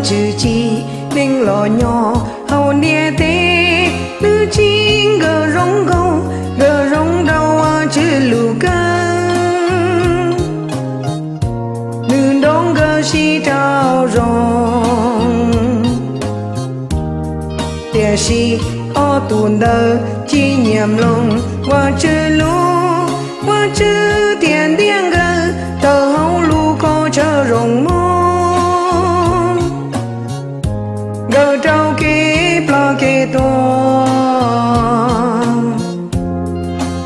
Tswv Tsim neej los nyob hauv ntiaj teb, nws tsim nkawd zoo nkauj, nkawd zoo rau Vajtswv lub kawg. Nws nrog nkawd sib raug zoo. Tiam sis ob tug ntawd tsis nyiam mloog Vajtswv lus, Vajtswv thiaj ntiab nkawd tawm hauv lub qhov chaw zoo mog. Nkawd raug kev ploj kev tuag.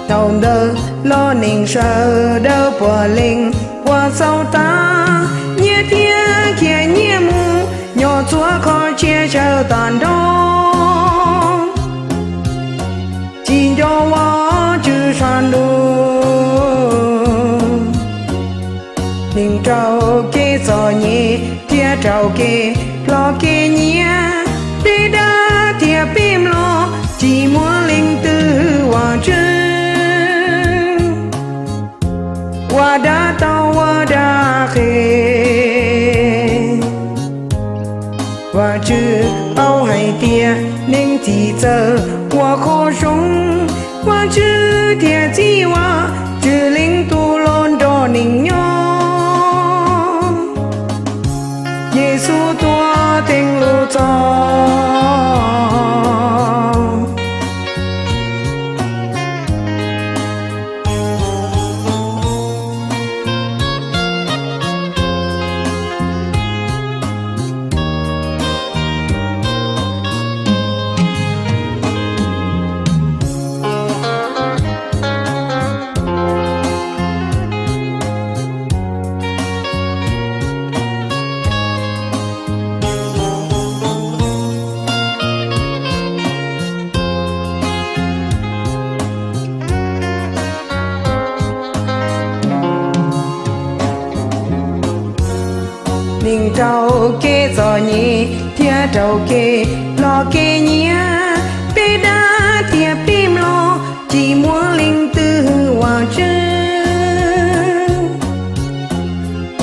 Thaum ntawd los neeg sawv daws puav leej ua txhaum tag, nyias thiaj khiav nyias mus nyob txhua qhov txhia chaw tag nrho, tsis nco Vajtswv sab ntuj. Neeg raug kev txom nyem thiab raug kev ploj kev nyiam, peb dag thiab peb mlom, tsis muaj leej twg hwm Vajtswv. Ua dab tau ua dab qhe. Vajtswv paub hais tias neeg txi txawv ua qhov zoo, Vajtswv thiaj txib Vajtswv Leej Tub los nrog neeg nyob. Yexus tuav teej lub txoj. Neeg raug kev txom nyem thiab raug kev ploj kev nyiam, peb dag thiab peb mlom, tsis muaj leej twg hwm Vajtswv.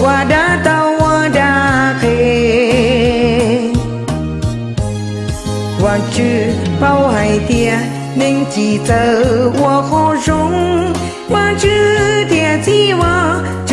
Ua dab tau ua dab qhe. Vajtswv paub hais tias neeg txi txawv ua qhov zoo, Vajtswv thiaj txib Vajtswv